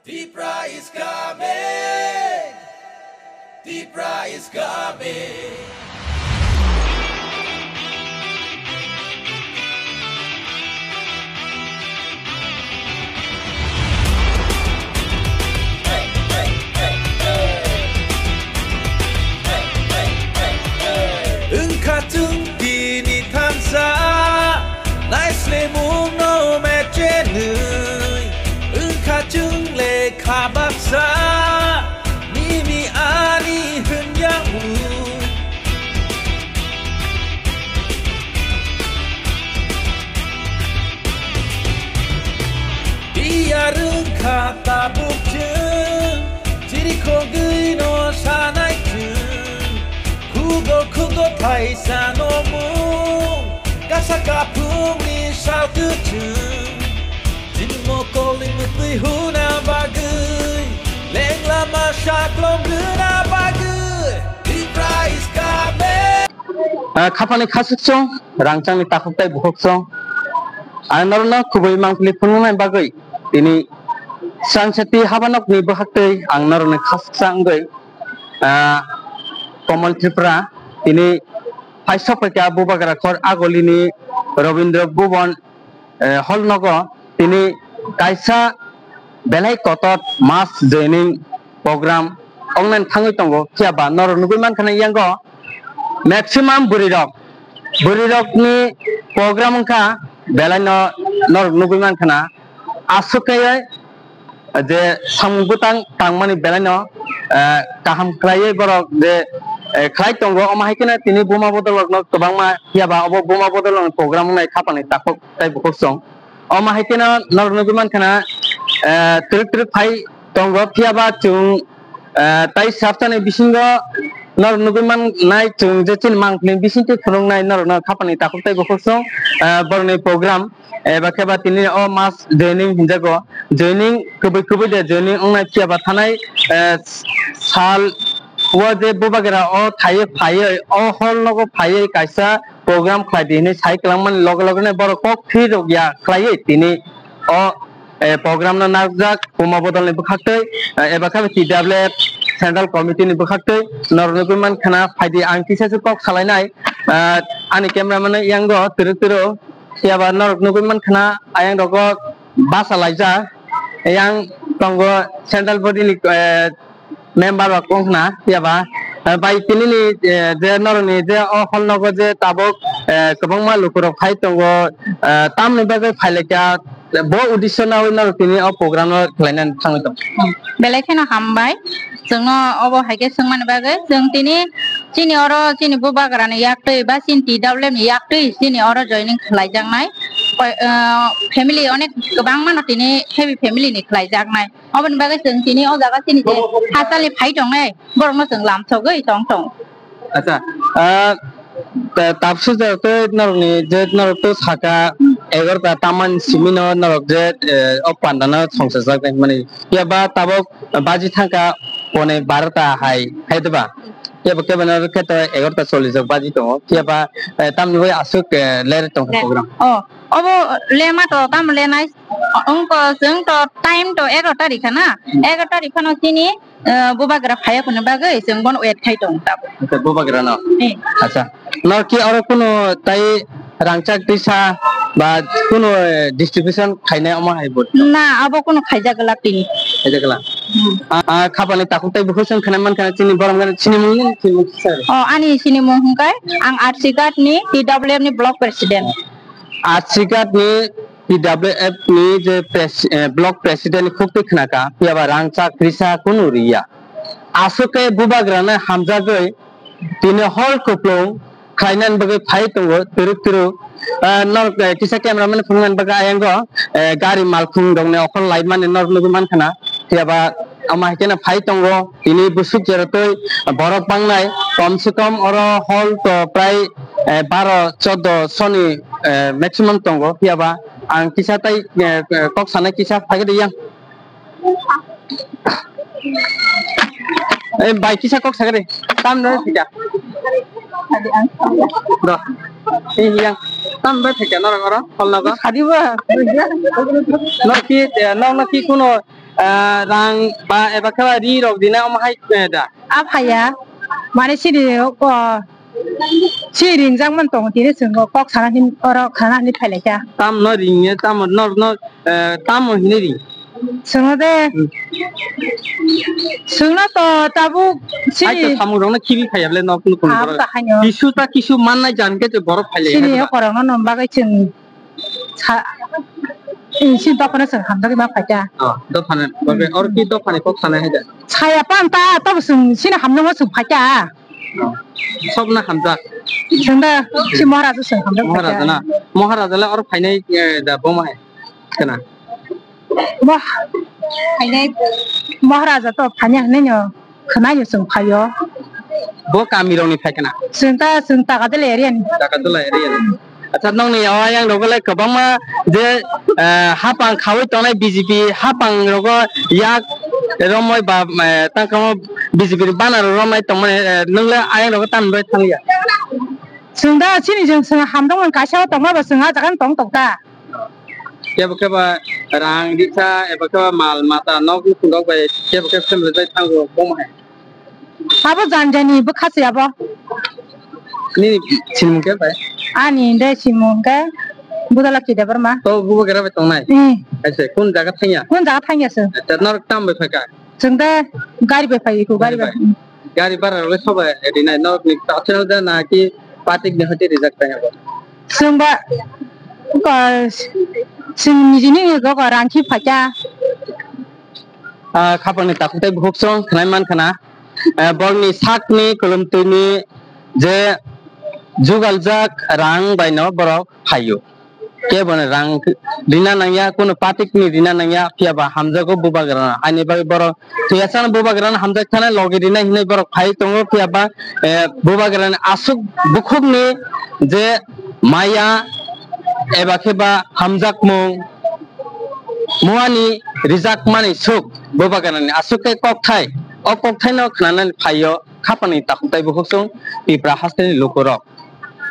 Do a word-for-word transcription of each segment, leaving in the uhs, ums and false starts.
Tipra is coming! Tipra is coming! Wngkha chwng tini thansa, naislemung no mechenwi. Wngkha chwng lekha baksa, nini ani hwnyamu. Biyar wngkha tabuk chwng, chirikhogwi no sanai chwng. Khugo khugo thaisa no mung, kasa kaphungni sal kwchwng. Chini mokolni mwtwi huna bagwi, leng lama saklom rwna bagwi, Tipra is coming. Ah, khapani khasuksong, rangchakni takhuk tai bukhuksong. Ang norokno kubui mangpili phunuknai bagwi tini Srangsati habanokni bwkhaktwi ang norokni khasuksa wngwi, ah, Komol Tripura tini phaisok phaikha Bubagra khor agolini Rabindra Bhuban eh, hall nogo tini kaisa belai kotor mass joining program ongna thangwi tongo. Phiya ba norok nugwi mankha na yango maximum bwrwi rok, bwrwi rokni program wngkha belai no norok nugwi mankha na aswk khe je samung bwtang tangmani belaino, eh, kaham khlaiwi borok je, eh, khlai tongo, omo hai kheno tini buma bodol rokno kwbangma phiya ba obo buma bodol rokni program wngnai khapani takhuk tai bukhuksong. Omo hai kheno norok nugwi mankha na, eh, twrwk twrwk phai tongo, phiya ba chwng, eh, tai sabtani bisingo norok nugwi mannai chwng je chini mangpili bisingtwi phunuknai norokno khapani takhuk tai bukhuksong, eh, borokni program. Eba khe ba tini o mass joining hinjago. Joining kubui kubui de joining wngnai phiya ba thanai, eh, sal o je Bubagra o thaiwi phaiwi o hall nogo phaiwi kaisa program khlai di hinwi sai kwlangmani loge loge no borok kok phi rwk ya khlaiwi tini o, eh, program no narwkjak buma bodol ni bwkhaktwi, eh, eba khe ba T W F central committee ni bwkhaktwi norok nugwi mankha na phaidi ang kisa se kok salainai, eh, ani camera man yango twrwk twrwk. Phiya ba norok nugwi mankha na ayang rogo basa laijak. Yang tongo central body ni, eh, member rok wngkha na phiya ba. Eh, bai tini ni, eh, je norok ni je o hall nogo je tabuk, eh, kwbangma luku rok phai tongo, eh, tamni bagwi phai laikha bo uddesho nawi norok tini o program no khlainani thangwi tongo. Hmm. Belai kheno hambai. Chwngno obo hai khe swngmani bagwi chwng tini chini oro chini Bubagra ni yaktwi ba chini T W F ni yaktwi chini oro joining khlaijaknai. Koi, ah, family onek kwbangma no tini heavy family ni khlaijaknai. Oboni bagwi chwng tini o jaga chini je hachal ni phai tongnai borokno chwng lamsogwi tong tong. Acha, ah, ta-, tapsu jagwi norokni je norok to saka egarota tamani simi no norok je, eh, o panda no songsajak nai hwnmani. Phiya ba tabuk baji thangkha pone barota hai, hai diba? Phiya ba kebo no khe to egarota chollish jok baji tongo. Phiya ba, eh, tamni bai aswk, eh, ler tongkha program. Oh, obo lema to tamo lenai. Wngkha chwng to time to egarota rikha na. Egarota riphano chini eh, Bubagra phaiya hwnwi bagwi chwng bono wait khai tongo tabuk. Acha, Bubagra no? Eh. Acha. No ki oro kuno tai rangchak tisa ba kuno, eh, distribution khainai omo hai bo? Na, abo kuno khaijak glak tini. Khaijak glak. Hmm. Ah, ah, khapani takhuk tai bukhuk chwng khanai mankha chini borom gana chini mung ni chini mung sir. Oh, ani chini mung hwnkhe ang R C Ghat ni T W F ni block president. R C Ghat ni T W F ni je pres-, eh, block president ni khuk twi khna kha, phiya ba rang chak risa kunu riya. Aswk khe Bubagra no hamjagwi tini hor kuplung khlainani bagwi phai tongo twrwk twrwk. Ah, norok, eh, kisa camera man phunuknani bagwi ayang o, eh, gari malkhung rok ni okhor lai mani norok nugwi mankha na. Phiya ba omo hai kheno phai tongo, tini bwswk jora twi borok bangnai, kom se kom oro hall to prai, eh, baro chordo soni, eh, maximum tongo. Phiya ba ang kisa tai, eh, eh, kok sanai kisa phai di yang. Eh, bai kisa kok sagri, tam no phika. Do. Eh, yang tam bai phika norok oro hall nogo. Sadi ba. Norok ki, eh, norok no ki kuno ah, rang ba eba khe ba ri rok dinai omo hai, eh, da? A phaiya, mane siri, o, si ringjak man tongo, tini chwng kok sana hin, oro khana hin phai lai kha. Tamo no ring ya, tamo no, no, eh, tamo hinwi ring? Chwngno de. Hmm. Chwngno to tabuk sini. Hai to samung rokno khibi phaiya bole nok nuk nuk. Abo borok. To haino. Kisu ta kisu mannai jan khe borok phai lai. Sini hai o korokno nom bagwi chwng sa, si dophano chwng hamjagwi ma phaikha. Oh, dophano. Bagwi or ki dophani kok sanai hai da? Saya pan ta, to chwng sini hamjagwi chwng phaikha. Oh. Sobna hamjak. Chwng da si Maharaja chwng hamjak phaikha. Maharaja na? Maharaja le or phainai, eh, da boma hai. Kana? Bo, phainai, Maharaja to phainai hinwi no khwnai no chwng phaio. Bo kami rokni phai kana? Chwng ta, chwng Tagadala area ni. Tagadala area ni. Acha, nokni o ayang rogo le kwbangma je, eh, hapang khaui tongnai B J P hapang rogo yak romoi ba, eh, tangkamo B J P ni banner romai tongmani, eh, nwng le ayang rogo tamni bai thangya? Chwng da chini chwng, chwng hamjakmani kaisa o tongma ba chwng ah jaga tong tong ta. Kebo kebo rang riksa, ebo kebo mal mata, nok nukhung rok bai kebo kebo family bai thango, boma hai. Abo jan jani bwkha se abo. Nini sinimung khe bai? Ani de sinimung khe Budala Kida Barma. To bubagra bai tongnai? Hmm. Aise, kun jaga thangya? Kun jaga thangya se? Acha, norok tam bai phaikha? Chwng de gari bai phai kho, gari bai. Gari bara rok soba rinai norok ni kathel da na ki patik ni hoti rijak tang abo? Chwng ba, ko, chwng nijini go go rang khi phaikha. Ah, khapang ni takhuk tei bukhuk song khnai man khna. Ah, borok ni sak ni kolom twi ni je jugaljak rang bai no borok phaio. Kebo no rang rina nangya, kunu patik ni rina nangya, phiya ba hamjago bubagra no. Haini bagwi borok thwiyasa no bubagra no hamjak thani logi rina hinwi borok phai tongo, phiya ba, eh, bubagra ni aswk bukhuk ni je maya eba khe ba hamjakmung muani rijak mani swk bubagra ni aswk khe kokthai, o kokthai no khna nani phaio khapang ni takhuk tei bukhuk song Tipra haste ni luku rok.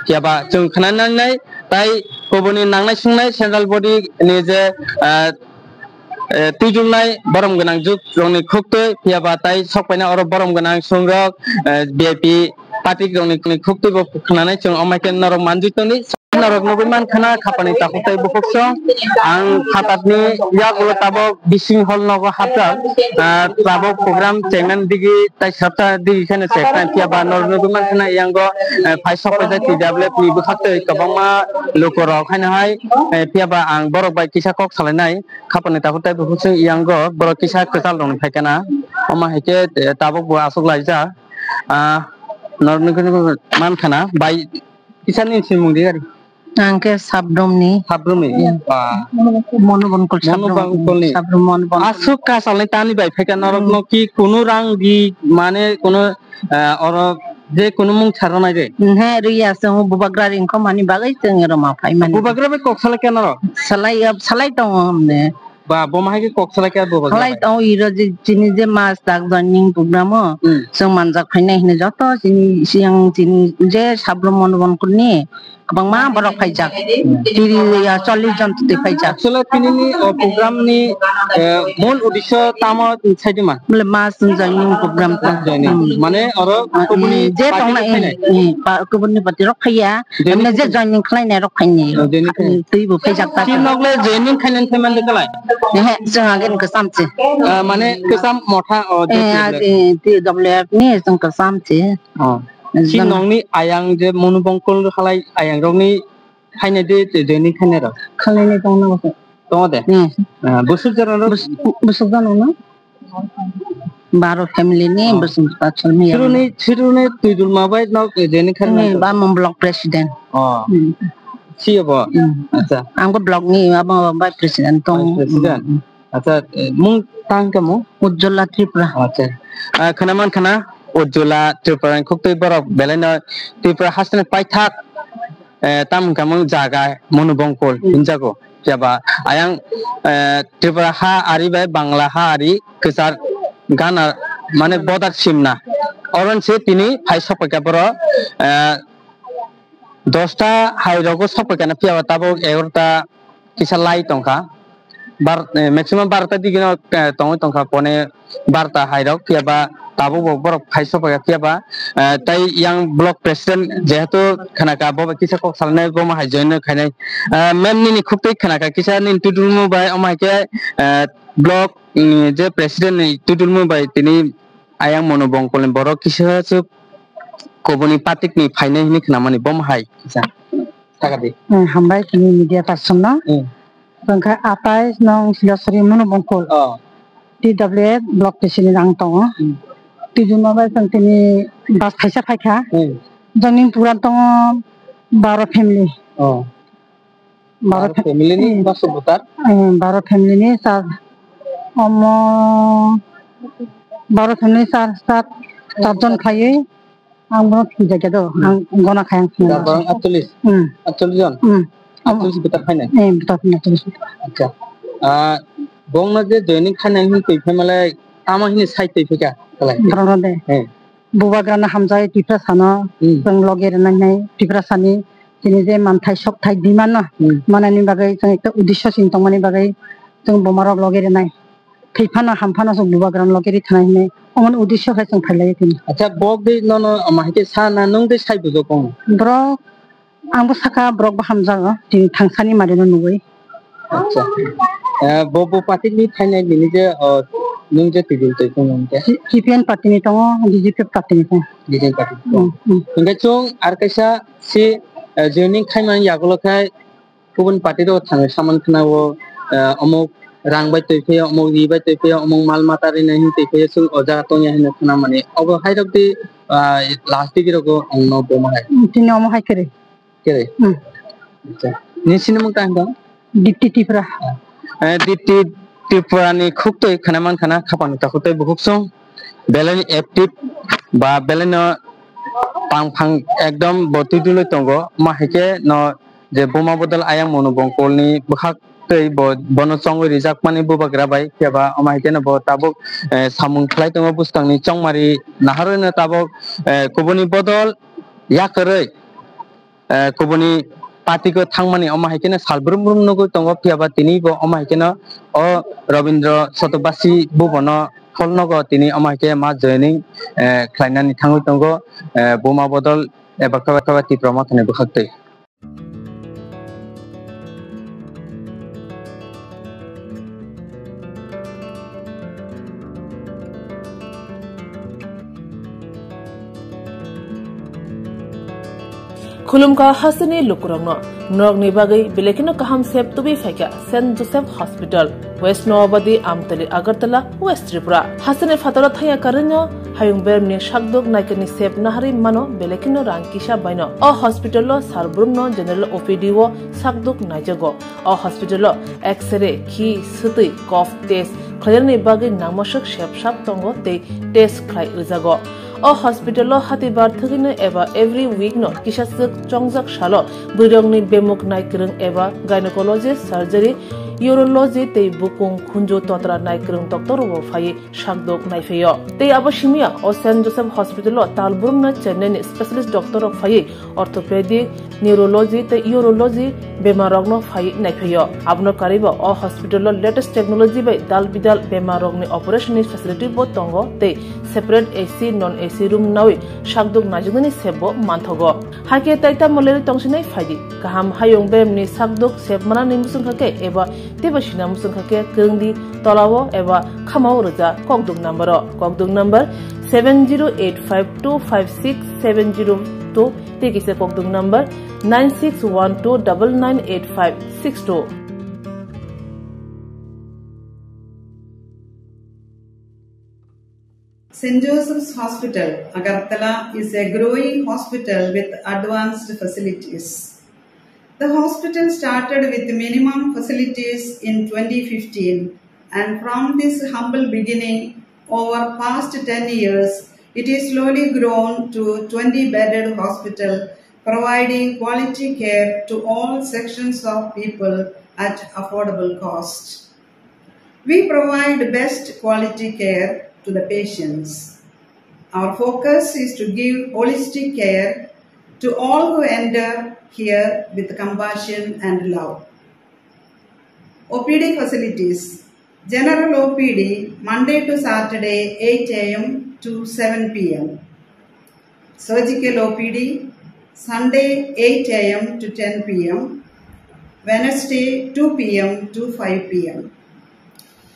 Phiya ba chwng khna nai nai, tai kubuni nangnai sungnai central body ni je, ah, eh, twijlnai borom gwnang jwk rokni khuktwi, phiya ba tai sok paina oro borom gwnang song rok, eh, V I P party rokni khuktwi bo khna nai chwng, omo hai khe norok manjui tongdi. Norok nugui man khna khapang ni takhuk tei bukhuk song. Ang phatar ni yagulo tabok bising hall nogo hapjak, ah, tabok program chengmani digi tai sabta digi kheno cheknai, phiya ba norok nugui man khna yango, eh, phai sok paijak T W F ni bwkhak twi kwbangma luku rok haino hai, eh, phiya ba ang borok bai kisa kok salainai khapang ni takhuk tei bukhuk song yango borok kisa kwtal rokni phai khna omo hai khe, eh, tabok bo aswk laijak, ah, norok nugui man khna bai. Kisa ni simung di gari. Ang khe Sabrum ni. Sabrum ni? Hmm. Ba. Monubon kol Sabrum. Monubon kol ni? Sabrum Monubon kol. Aswk kasalni tani bai phaikha norok no ki kunu rang di mane kunu, eh, oro je kunu mung charnai de? He, riya song bubagra ringkho mani bagwi chwng roma phai mani. Bubagra bai kok salai khe norok? Salai, salai tongo hamne. Ba, bo ma hai khe kok salai khe bubagra bai? Salai tongo iro je chini je mas tak joining program o. Hmm. Chwng manjak phainai hwnwi joto chini siyang chini je Sabrum Monubon kol ni. Kwbangma borok phaijak. Tiri, ya, chollish jon twi phaijak. Actually, tinini, o, program ni, eh, mul uddesho tamo saidi ma? Bole mas joining program ta. Joining. Hmm. Mane oro, ah, kubuni je party tongnai, rok phainai? Eh, pa-, kubuni party rok phaiya. Joining. Mane je joining khlainai rok phainai. Oh, joining khlainai. Twi bo phaijak ta. Si nok le joining khainani thai mande kalai? Ehe, chwng ageni kwcham se. Ah, mane kwcham motha, o, eh, T W F. Ah, eh, T W F ni chwng kwcham se. Oh. Si nokni ayang je Monubongkol halai ayang rokni haino de joining khainai rok? Khainai tongo. Tongo de? Hmm. Ah, busuk jora no? Bus-, busuk jora no? Baro family ni, ah, busuk pachal ni. Siruni, siruni Tuidulma bai nok joining khainai. Hmm, ba mung block president. Oh. Hmm. Si bo? Hmm. Acha. Ang bo block ni, abo vice president tong. Vice president. Hmm. Acha, eh, mung tang kamo? Ujjwala Tripura. Acha. Ah, khana man khana, Ujjwala Tripura ni khuktwi borok belai no Tripura haste ni paithak, eh, tam wngkha mung jaga Monubongkol hinjago. Phiya ba ayang, eh, Tripura ha ari bai Bangla ha ari kwchar gana mane border simna. Oron se tini phai sokpaikha borok, eh, dosta hai rogo sokpaikha na, phiya ba tabuk egarota kisa lai tongkha. bar-, eh, maximum barota digino, eh, tongwi tongkha pone barota hairok, phiya ba tabuk bo borok phai sophaikha, phiya ba, eh, tai yang block president jehetu khanaka bo bai kisa kok salnai bo ma hai join khainai. Eh, ma'am nini khuktwi khanaka kisa nini tudulmu bai omo hai khe, eh, block ni je president ni tudulmu bai tini ayang mono bongkol ni borok kisa se kubuni patik ni phainai hinwi khnamani bo ma hai kisa. Sakadi. Hmm, hambai tini media person no. Hmm. Tongkha atai nong Silosari Munu Bongkol. Oh. T W F block president ang tongo. Hmm. Tijuma bai tong tini bus thaisa phaikha. Hmm. Jongni puran tongo baro family. Oh. Baro Baro fa-, family ni hmm. Bus butar? Hmm, baro family ni sar. Omo baro family sar, sar, sar jon khlaiwi. Ang bono thwijak ya do, hmm. Ang gona khai ang sinai. Jar borok atchollish? Hmm. Atchollish jon? Hmm. Atchollish butar khai nai? Eh, butar khai nai, atchollish butar. Acha. Ah, bongno je joining khai nai hin twi phai malai, tamo hini sai twi phika, kalai? Borokno de. Eh. Bubagrano hamjai Tiprasano, hmm. Chwng logi rwnai nai Tiprasani, chini je manthai sokthai demand no, hmm. Manani bagwi chwng ekta uddesho sini tongmani bagwi chwng bomarok logi rwnai. Thwi phano ham phano chwng bubagrano logi rithana hinwi omoni uddesho khai chwng phailaiyo tini. Acha, bok de nono ama hai khe sa na nwng de sai bujo kong? Borok, ang bo saka borok bo hamjago, tini thangsani marino nugwi. Acha. Eh, bo, bo party ni thainai nini je, oh, nwng je tibul twi kong nwng khe? C-, C P M party ni tongo, B J P party ni tongo. B J P party ni tongo. Hmm, hmm. Hingke chwng ar kaisa si, eh, joining khai man yagulo khai kubun party rok thangwi saman khna o, eh, omok rang bai twi phiya, omok ri bai twi phiya, omok mal mata rinai hin twi phiya, chwng o jaga tongya hinwi khna mani. Obo hai rok di, ah, last digi rogo ongno bo ma hai. Tini omo hai kere. Kere? Hmm. Acha. Ni sini mung tang dong? Dipti Tripura. Eh, Dipti Tripura ni khuktwi khna man khna, khapang ni takhuk tei bukhuk song. Belai ni active ba belai no tang phang ekdom bo twi dulwi tongo. Ma hai khe no je buma bodol ayang mono bongkol ni bwkhak tei bo, bono chongwi rijak mani bubagra bai khe ba, omo hai khe no bo tabuk, eh, samung khlai tongo bwskang ni chongmari naharwi no tabuk, eh, kubuni bodol yakarwi, eh, kubuni party-o thangmani omo hai kheno sal brum brum nugwi tongo, phiya ba tini bo omo hai kheno o Rabindra Chattopadhyay bubono hol nogo tini omo hai khe ma joining, eh, khlainani thangwi tongo, eh, buma bodol eba khe ba Tipra Mothani bwkhaktwi. Khulumkha hasteni lukurokno, norokni bagwi belai kheno kaham sep tubui phaikha Saint Joseph Hospital, West Noabadi, Amtali, Agartala, West Tripura. Hasteni phataro thangya karwino hayung beremni sakduk naikani sep naharwi mano belai kheno rang kisa baino. O hospital-o sal brumno general O P D-o sakduk naijago. O hospital-o X-ray, khi, swtwi, cough test khlainani bagwi nangmaswk sep sak tongo tei test khlai rwjago. O hospital-o hatibar thwgwino eba every week-no kisaswk chongjak salo bwrwirokni bemuk naikwrwng eba gynecologist, surgery, urology tei bukung khunju totra naikwrwng doctor-rokbo phaiwi sakdok naiphaio. Tei abo simiya o Saint Joseph Hospital-o tal brumno chennaini specialist doctor-rok phaiwi orthopedic, neurology tei urology bemarrokno phaiwi naiphaio. Abono karwibo o hospital-o latest technology bai dal bidal bemarrokni operation-ni facility-bo tongo tei separate A C, non A C room nawi sakdok naijaknani sepbo manthogo. Hakhe tai tamo lerwi tongsinai phaidi. Kaham hayung beremni sakdok sep manani muchungkha khe eba teibo sina muchungkha khe kwrwngdi tolao eba khamao rwja kokduk number-o. Kokduk number seven zero eight five two five six seven zero two tei kisa kokduk number nine six one two double nine eight five six two. Saint Joseph's Hospital, Agartala is a growing hospital with advanced facilities. The hospital started with minimum facilities in twenty fifteen, and from this humble beginning, over past ten years, it is slowly grown to twenty bedded hospital, providing quality care to all sections of people at affordable cost. We provide best quality care to the patients. Our focus is to give holistic care to all who enter here with compassion and love. O P D facilities. General O P D, Monday to Saturday, eight a m to seven p m. Surgical O P D, Sunday, eight a m to ten p m, Wednesday, two p m to five p m.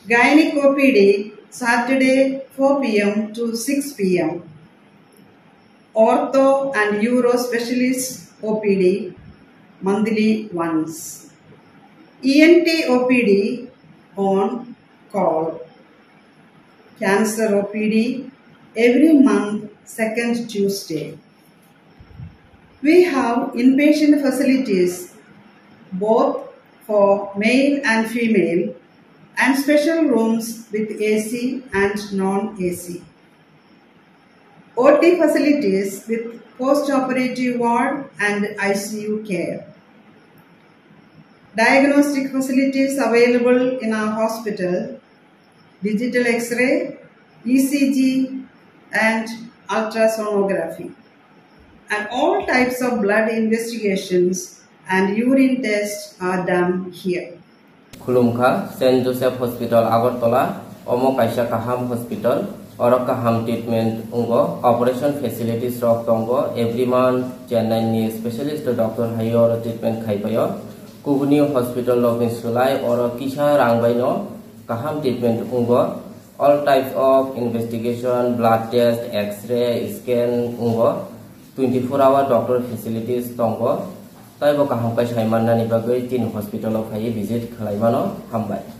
Gynec O P D, Saturday, four p m to six p m. Ortho and Uro Specialist O P D, monthly once. E N T O P D on call. Cancer O P D every month, second Tuesday. We have inpatient facilities both for male and female and special rooms with A C and non-A C. O T facilities with post-operative ward and I C U care. Diagnostic facilities available in our hospital, digital X-ray, E C G, and ultrasonography. And all types of blood investigations and urine tests are done here. Khulumkha, Saint Joseph Hospital, Agartala. Omo kaisa kaham hospital. Oro kaham treatment wngo, operation facilities rok tongo. Every month Chennai ni specialist doctor hai oro treatment khai paio. Kubuni hospital rok ni sulai oro kisa rang bai no kaham treatment wngo. All types of investigation, blood test, X-ray, scan wngo. Twenty four hour doctor facilities tongo. Taibo kaham kai sai mannani bagwi tini hospital o phaiwi visit khlai mano. Hambai.